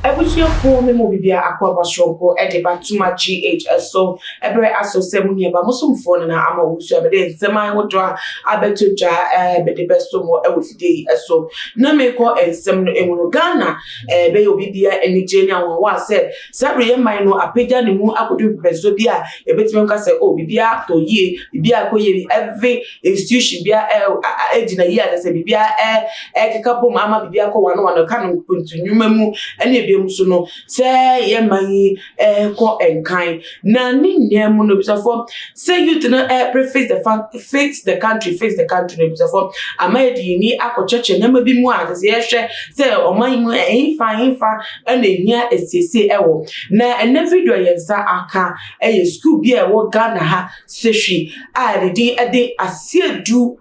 Abusuafoɔ, me mu bibia akɔ aba soronko de ba Tuma GH so. Ɛberɛ aso sɛ mo nuaba mo somfoɔ no na ama owusu a mede nsɛm ahodoɔ a abɛto dwa mede bɛso mo wɔ fidie yi so. Na mekɔ nsɛm no mu no, Ghana ɛbɛyɛ obi bia anigye ne ahohoa sɛ saa bere yɛ man no apagya ne mu akɔdu mpɛpɛsoɔ bi a yɛbɛtumi nka sɛ, oh, biribiara tɔ yie, biribiara kɔ yie, every institution bia ɛgyina yie a sɛ biribiara ɛkeka bom ama biribiara kɔ wano wano ka no mpontu nnwuma mu ɛne ebiom so no sɛ yɛ man yi ɛkɔ nkan. Na ne nyinaa mu no, abusuafoɔ, sɛ youth no ɛpere fix the fan, fix the country, fix the country no, abusuafoɔ, ama yɛde yɛn ni akɔkyerɛkyerɛ nneɛma bi mu a sɛ yɛhwɛ sɛ ɔman yi mu ɛnfa ɛnfa ɛna ehia esiesie ɛwɔ. Na ɛnɛ video a yɛn nsa aka ɛyɛ school bi a ɛwɔ Ghana ha, Sehwi, a ne din ɛde Asiedu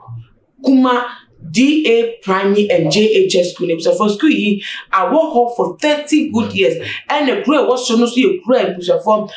Kuma DA Primary and JHS School. Abusuafoɔ, school yi awɔ hɔ for 30 good years, ɛna kuro a ɛwɔ so no nso yɛ kuro a, abusuafoɔ,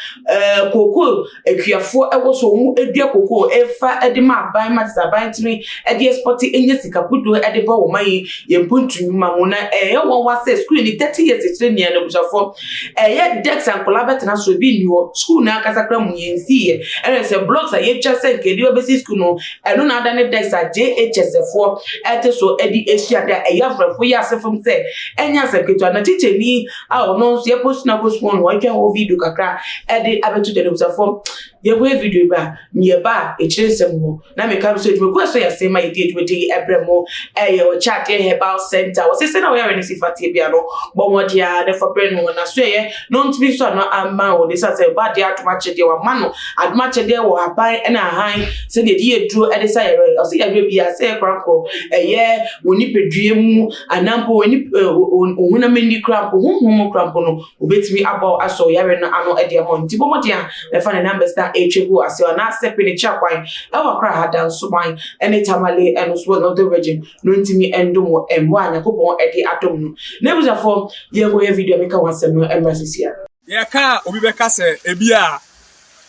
kooko akuafoɔ ɛwɔ so. Wɔn edua kooko ɛfa ɛde ma aban ma tete aban tumi ɛde export enya sika kodoɔ ɛde bɔ wɔn yi yɛn mpontu nnwuma mu. Na ɛyɛ wɔn wa sɛ school ni 30 years akyire nea no, abusuafoɔ, ɛyɛ desk a nkɔla bɛtena so ebi nni hɔ. School na ankasa kora mu yɛn si yɛ ɛna sɛ blocks a yɛtwa sɛ nkedi bɛbɛsi school no, ɛno na ada ne desk a JHS foɔ ɛte so ɛde esua de a ɛyɛ aforɔfo yi ase fam sɛ ɛnyɛ asɛm ketewa. Na tikyani a ɔno nso yɛpost na kɔ sukuu no, wɔatwa hɔ video kakra ɛde abɛto dwa no. Abusuafoɔ, yɛkɔyɛ video ba a, yɛba a ɛkyerɛ nsɛm hɔ na meka so adwumakuo so yɛ asɛm a yɛdi adwumadi yi ɛbrɛ mo ɛyɛ Ɔkyɛ Adeɛ Herbal Center. Wɔsɛ sɛ na wɔyɛ ne si fateɛ bia no, bɔ mmɔden a ne fa brɛ no na so ɛyɛ na ɔntumi nso ano ama wɔ ne sa sɛ ɔba adeɛ adom akyɛdeɛ wama no adom akyɛdeɛ wɔ aban ɛna ahan sɛdeɛ ɛde yɛ duro ɛde sa yɛrɛ. Ɔsɛ yɛrɛ bia sɛ yɛ korankɔ ɛyɛ wɔ nipadua mu anaa mpo wɔ nip ohunam ani kora mpo, honhom mu kora mpo no, obetumi abɔ asɔ yare no ano ɛde ama. Nti bɔ mmɔden a ɛfa ne numbers na ɛretwa gu ase anaasɛ pɛ ne kyia kwan ɛwɔ Akra ha, Dansoman ɛne Tamale, ɛno so wɔ Northern Region no. Ntumi ɛndom wɔ mmoa a Nyankopɔn ɛde adom no. Na abusuafoɔ, yɛnkɔyɛ video a meka ho asɛm no mmra sisi a. Yɛka a, obi bɛka sɛ ebi a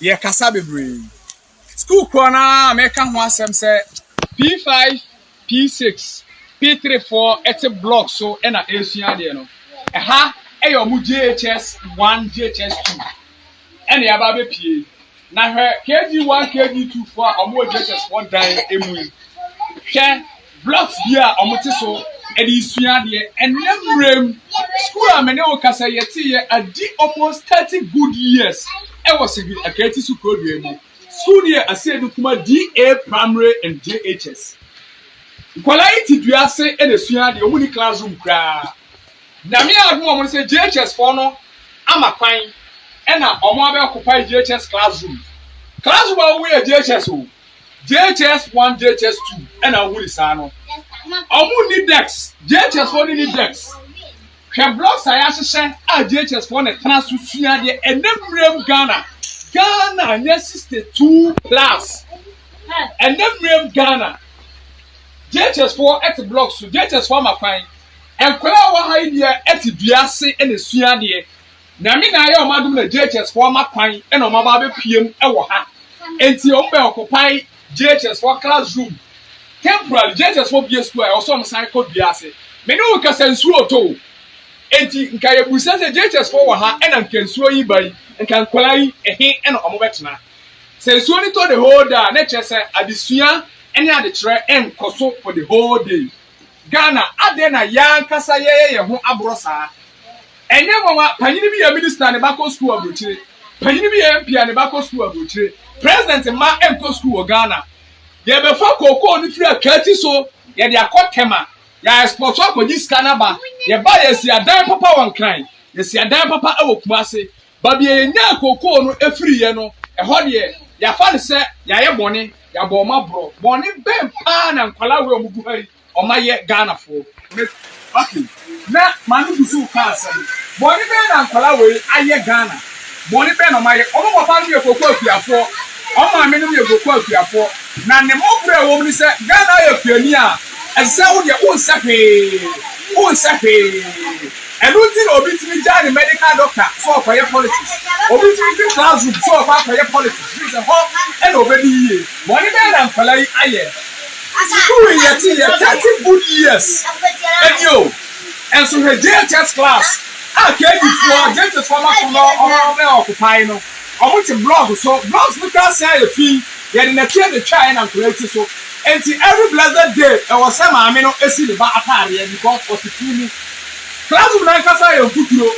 yɛkasa bebree. School korɔ naa mɛka ho asɛm sɛ P5, P6, P3 foɔ ɛte block so ɛna ɛresua adeɛ no, ɛha ɛyɛ ɔmo JHS 1, JHS 2 ɛna yɛaba abɛpie. Na hwɛ KG 1, KG 2 foɔ a ɔmo wɔ JHS foɔ dan emu yi. Hwɛ blocks bi a ɔmo te so ɛde sua adeɛ. Ɛnɛ mmerɛ mu school a mene wo kasa yɛte yɛ adi almost 30 good years ɛwɔ Sehwi Akɛti so kurodua mu. School no yɛ Asiedu Kuma DA Primary and JHS. Nkwadaa yi te dua ase ɛna esua adeɛ. Ɔmo ni classroom koraa. Nyame adum ɔmo no sɛ JHS foɔ no ama kwan ɛna ɔmo abɛ occupy JHS classroom. Classroom a wɔwɔ yɛ JHS o, JHS 1, JHS 2 ɛna ɔmo ni saa no, ɔmo ni desk. JHS foɔ no ni desk. Hwɛ blocks a yɛahyehyɛ a JHS foɔ na tena so sua adeɛ. Ɛnɛ mmerɛm Ghana, Ghana nyɛ 62 plus, ɛnɛ mmerɛm Ghana, JHS foɔ ɛte blocks so. JHS foɔ ama kwan. Nkwadaa a wɔwɔ ha yi deɛ, ɛte dua ase ɛna esua adeɛ. Nyame na ayɛ ɔmo adum na JHS foɔ ama kwan ɛna ɔmo aba abɛpiem ɛwɔ ha. Nti ɔmo bɛ occupy JHS foɔ classroom temporary. JHS foɔ bie school a, ɛwɔ sɛ ɔmo san kɔ dua ase. Mene wo kasa, nsuo tɔ o. Eti nka yɛbusa sɛ JHS foɔ wɔ ha ɛna nka nsuo yi ba yi, nka nkwadaa yi ɛhe ɛna ɔmo bɛtena? Sɛ nsuo ni tɔ the whole day a, ne kyerɛ sɛ adesua ɛne adekyerɛ ɛnkɔ so for the whole day. Ghana adeɛ na yɛn ankasa yɛyɛ yɛn ho aborɔ saa. Ɛnyɛ nwanwa panyini bi yɛ minister ne ba kɔ school aburokyire, panyini bi yɛ MP a ne ba kɔ school aburokyire, president mma ɛnkɔ school wɔ Ghana. Yɛbɛfa kookoo no firi Akati so, yɛde akɔ Tɛma, yɛ export akɔgye sika n'aba. Yɛba, yɛsi adan papa wɔ Nkran, yɛsi adan papa wɔ Kumase. Baabi a yɛnya kookoo no efiri yɛ no, ɛhɔ deɛ yɛafa no sɛ yɛayɛ bɔne, yɛabɔ ɔmo aborɔ. Bɔne bɛn paa na nkwadaa wei a ɔmo gu ha yi ɔmo ayɛ Ghanafoɔ? Okay, na maame gu so ka asɛm. Bɔne bɛn na nkwadaa wei ayɛ Ghana? Bɔne bɛn na ɔmo ayɛ? Ɔmo papa no yɛ koko akuafoɔ, ɔmo maame no yɛ koko akuafoɔ. Na ne mmɔborɔ a ɛwɔ mu ne sɛ Ghana ayɛ kuani a ɛsɛ sɛ wo deɛ wonsɛ hwee, wonsɛ hwee. Ɛno nti na obi tumi gyaa ne medical doctor sɛ ɔkɔyɛ politics, obi tumi fi classroom sɛ ɔkɔ akɔyɛ politics fi sɛ hɔ ɛna ɔbɛdi yie. Bɔne bɛn na nkwadaa yi ayɛ? Sukuu yi yɛte yɛ 30 good years ɛni o, ɛnso hwɛ JHS class. A KG foɔ, JHS foɔ ma so no ɔmo bɛ occupy no, ɔmo te block so, blocks no koraa san ayɛ fi, yɛde nɛteɛ na etwaeɛ na nkwadaa yi te so. Enti every blessed day ɛwɔ sɛ maame no si ne ba ataadeɛ because ɔte fi mu. Classroom no ankasa yɛ mfuturo.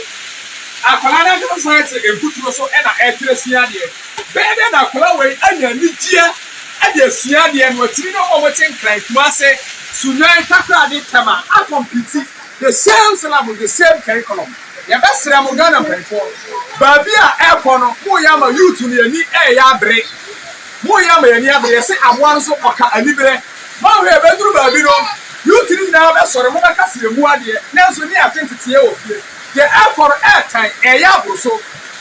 Akwadaa no ankasa san te mfuturo so na ɛrekyerɛ sua adeɛ. Bɛyɛ dɛn na akwadaa wei anya anigyeɛ de asua adeɛ na watumi ne wɔn a wɔte Nkran, Kumase, Sunyani, Takoradi, Tema akɔmpiti the same syllabus, the same curriculum. Yɛbɛsrɛ mo Ghana mpanyinfoɔ, baabi a ɛrekɔ no, moyɛ ama youth no yɛn ani reyɛ abere. Moyɛ ama yɛn ani abere, yɛse aboa no nso ɔka aniberɛ. Moanhwɛ a ɛbɛduru baabi no, youth no nyinaa bɛsɔre, mobɛka sɛ yɛmmu adeɛ, nanso ne yɛate nteteeɛ wɔ fie. Deɛ ɛrekɔ no ɛretan, ɛreyɛ aboro so.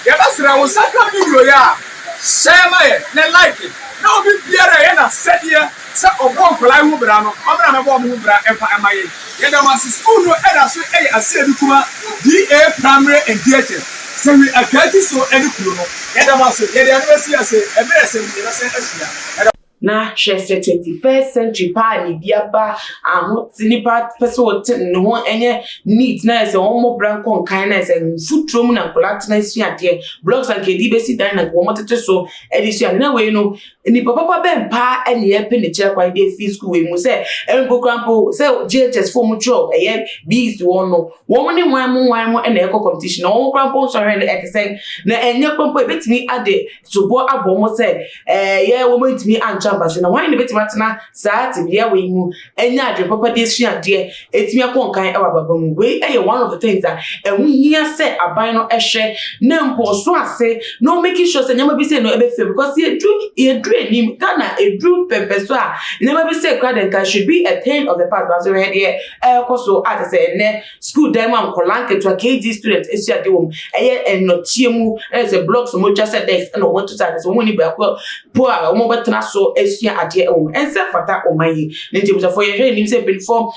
Yɛbɛsrɛ wo nsa ka video yi a, share ma yɛn na like na obi biara a ɛyɛ n'asɛdeɛ sɛ ɔbɔ nkwadaa yi ho bra no, ɔmmra mmɛbɔ wɔn ho bra mfa mma yɛn. Yɛda mo ase. Sukuu no da so yɛ Asiedu Kuma DA Primary and JHS, Sehwi Atwaakyi so ne kuro no. Yɛda mo ase. Yɛde ano bɛsi ase. Ɛberɛ a ɛsɛ mu yɛbɛsan ahyia. Yɛda. Na hwɛ sɛ 21st century paa ne bi aba ahote nipa pɛ sɛ ɔte ne ho ɛnyɛ neat na ɛsɛ wɔn mmɔ bra nkɔ nkan na ɛsɛ mfuturo mu na nkwadaa tena sua adeɛ, blocks anka yɛde bɛsi dan na wɔn tete so ɛde sua adeɛ. Na wei no, nipa papa bɛn paa ɛna yɛpɛ ne kyerɛ kwan de afi school wei mu sɛ mpo kora mpo sɛ JHS fo mu twerɛ ɛyɛ BECE wɔn no, wɔn ne hwan mo ɛna ɛkɔ competition na wɔn kora mpo nsɔhwɛ no ɛte sɛ na ɛnyɛ kora mpo ebetumi ade soboɔ abɔ wɔn sɛ ɛyɛ wɔn ntumi antwa mpase na wɔn na ebetumi atena saa tebea wei mu ɛnya adwene papa de esua adeɛ, etumi akɔ nkan ɛwɔ abrabɔ mu. Wei ɛyɛ one of the things a ɛho hia sɛ aban no ɛhwɛ na mpo ɔso ase na wɔn making sure sɛ nneɛma bi sɛ no ɛbɛfɛ, because yɛduru anim Ghana eduru pɛpɛ so a, nneɛma bi sɛ kora de nka should be a thing of the past, but hwɛ deɛ ɛrekɔ so a te sɛ ɛnɛ school dan mu a nkɔla nketewa KG student esua ade wɔ mu, ɛyɛ nnɔteɛ mu, ɛyɛ sɛ blocks wɔn atwa sɛ desk ɛna wɔn ato sɛ ade sɛ wɔn ni baako po a wɔn bɛtena so esua adeɛ ɛwɔ mu. Ɛnsɛ fata ɔman yi ne nti abusuafoɔ, yɛhwɛ anim sɛ mpanyinfoɔ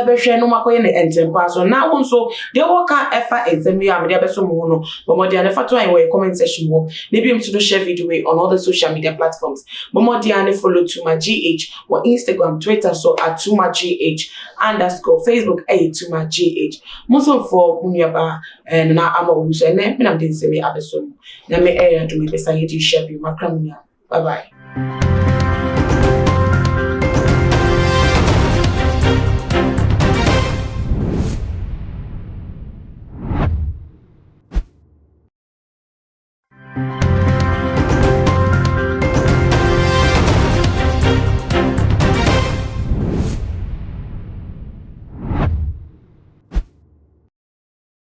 bɛhwɛ no akɔyɛ ne ntɛmpa so. Na wɔn nso deɛ wɔka ɛfa nsɛm yi a mede abɛso mo ho no, bɔmmɔden a ne fa to ayɛ wɔ yɛ comment section hɔ, na ebi nso no share video wei on all the social media platforms. Bɔmmɔden a ne follow Tuma GH wɔ Instagram, Twitter so at Tuma GH_, Facebook ɛyɛ Tuma GH. Mo nso fɔ mo nuaba Nana Ama Owu so ɛnɛ menam de nsɛm yi abɛso no na me ɛyɛ adom ɛbɛsa yɛde hyia bio. Makra mu nua, bye bye.